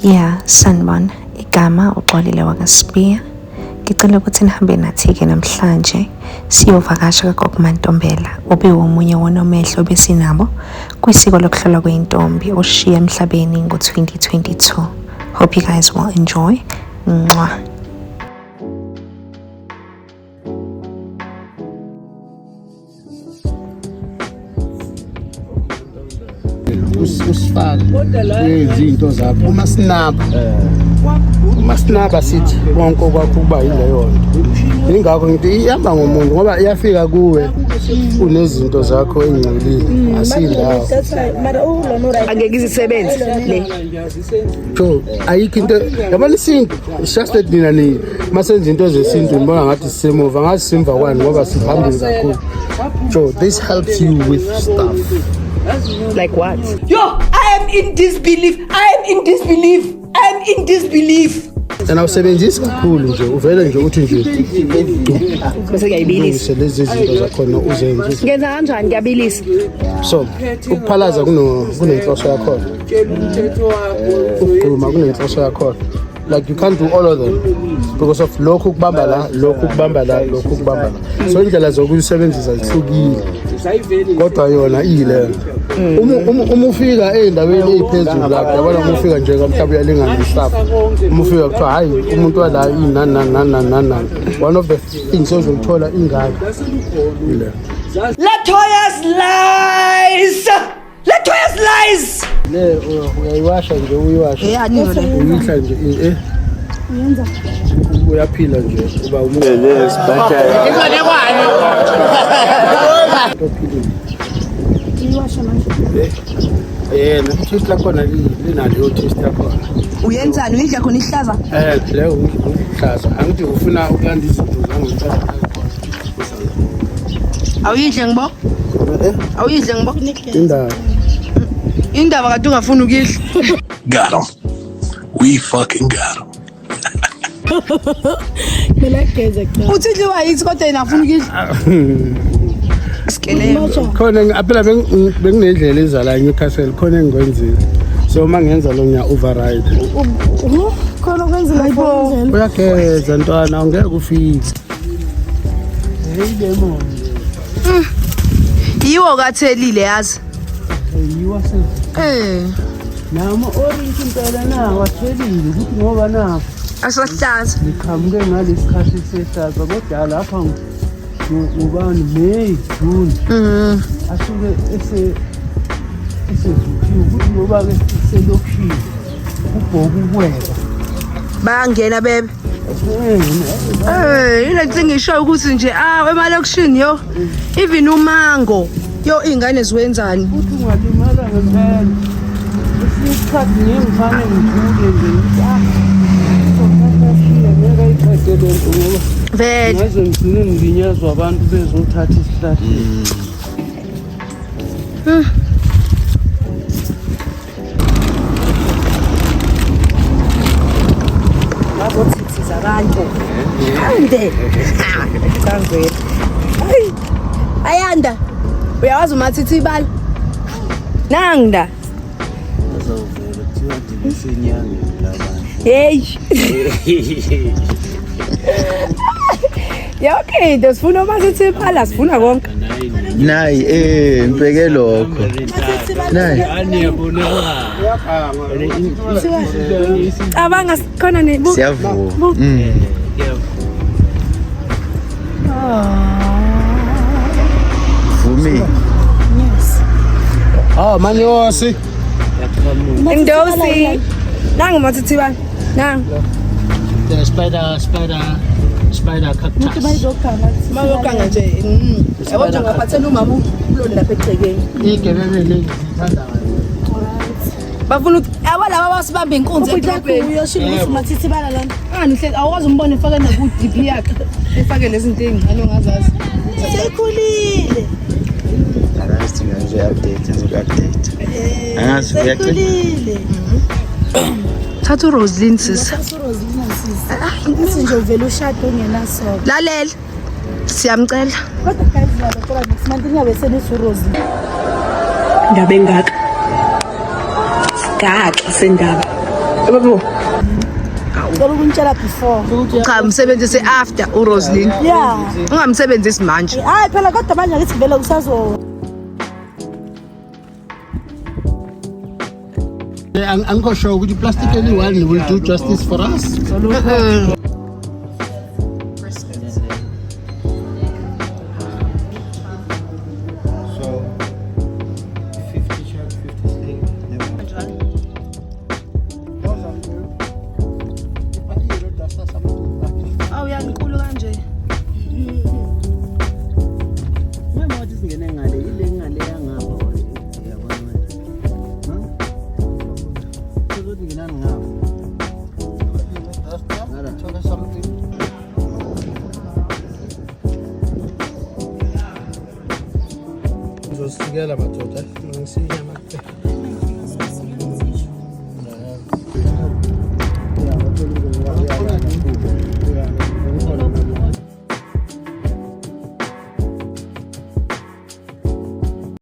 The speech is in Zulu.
Yeah, sanibona. Igama uXolile wakaSibiya. Ngicela ukuthi nihambe nathi-ke namhlanje siyovakasha kaGogo Mantombela obewomunye wonomehlo besinabo kwisiko lokuhlolwa kweyintombi oshiya emhlabeni ngo-2022. Hope you guys will enjoy. Mwah. Usifake uyenza iy'nto zakho uma sinaba, uma sinaba sithi konke okwakho kuba yileyo nto. Yingakho ngithi ihamba ngomuntu ngoba iyafika kuwe unezinto zakho ey'ngcolile, asindawo. Angeke izisebenze le. So ayikho into yabona isintu, it's just that nina ni masenza into zesintu nibona ngathi sisemuva, ngathi simva kwani ngoba siphambili kakhulu. So this helps you with stuff. Like what? Yo, I am in disbelief. I am in disbelief. I am in disbelief. And awusebenzisi kakhulu nje, uvele nje uthi nje Bese ngiyayibilisa. ulungise lezi zinto zakhona uzenze. Ngenza kanjani ngiyabilisa? So ukuphalaza kunenhloso yakhona, ukugquma kunenhloso yakhona. Like you can't do all of them because of lokhu kubamba la, lokhu kubamba la, lokhu kubamba la. So indlela zokuyisebenzisa zihlukile, kodwa yona iyileyo. Uma ufika ey'ndaweni ey'phezulu lapho, yabona, uma ufika nje mhlawumbe uyalingana nomhlaba, uma ufika kuthiwa hhayi umuntu wala inani nani nani nani nani nani, one of the things ozolithola ingaka ileyo. Latoya's lies. Latoya's lies. Le uyayiwasha nje, uyiwasha uyihla nje, uyaphila nje, uba umuntu ophilile. Yena taste lakhona linaleyo taste yakhona. Uyenzani, uyidla khona ihlaza? Leyo uhlaza, angithi ufuna ukulanda izinto zangempela. Awuyidle ngibo? Awuyidle ngibo? Indaba. Indaba kade ungafuni ukuyidla. Got him. We fucking got him. Uthi idliwa yithi kodwa yena afuna ukuyidla. Sikelelo. Khona phela benginendlela ezala eNewcastle, khona engikwenzile, so uma ngenza lo ngiya override. Khona kwenzela. Uyageza ntwana, ungeke ufike. Yiwo kathelile yazi. Nama orange impela nawo athelile ukuthi ngoba nakho Asahlaza. Liqhamuke ngalesi khathi sehlaza, kodwa lapha ngubani, May, June, asuke esevuthiwe ukuthi ngoba-ke selokishini kubhoka ukweba. Bayangena bebe. Ile nto ngisho ukuthi nje emalokishini yo even umango yo iy'ngane ziwenzani? Futhi ungalimala ngempela. Kwesinye isikhathi ngiye ngifane ngithule nje, ngithi ah, uzothatha ashiye, ngeke ayiqede le nto ngoba Vele. ngaze ngigcine ngilinyazwa abantu bezothatha isihlahla. Bazothithiza abantu. Ande. Cangwele. Hayi. Ayanda. Uyawazi umathithi ibala? Nangda. Bazovela kuthiwa ndibesenyangeni labantu. Hey. Yonke into sifuna umathithi ibala, sifuna konke. Nayi ngibheke lokho. Nayi. Cabanga khona ne Siyavuma. Vumi. Oh, manyosi. Ndosi. Nangu mathithi ibala. Nangu. The spider cactus. Mayoganga nje. Yabo nje ngaphathela umama uloni lapha egcekeni. Igebebe lezi zithanda kabi. Bafuna ukuthi yabo laba basibamba inkunzi edrobheni. Uyoshila ukuthi mathithi bala lana. Ngani uhlezi awukwazi umbone efake naku DP yakhe. Efake lezi zinto ey'ncane ongazazi. Seyikhulile. Angazi nje update, ngizoku update. Angazi uyaqina. Seyikhulile. Thatha uRoslyn sisi. Uroslina sisi. Uthi nje uvela ushade ungenasoka. Lalela. Siyamcela. Kodwa guys ngiyabacela next month ningabe senithi uRoslyn. Indaba engaka. Sigaxa sendaba. Babo. Cela ukunitshela before. Cha, msebenzise after uRoslyn. Yeah. Ungamsebenzisi manje. Hayi phela kodwa manje angithi vele kusazo Angikho sure ukuthi plastic eliyi-one will do justice for us. So 50 shirt, 50 sleeve. Awu yankulu kanje. Mama wathi singene ngale ile ngale yangapha yabona manje. Ha? Sizothi ngenani ngapha. Thole something. Ngizosikela madoda. Ngisinyama.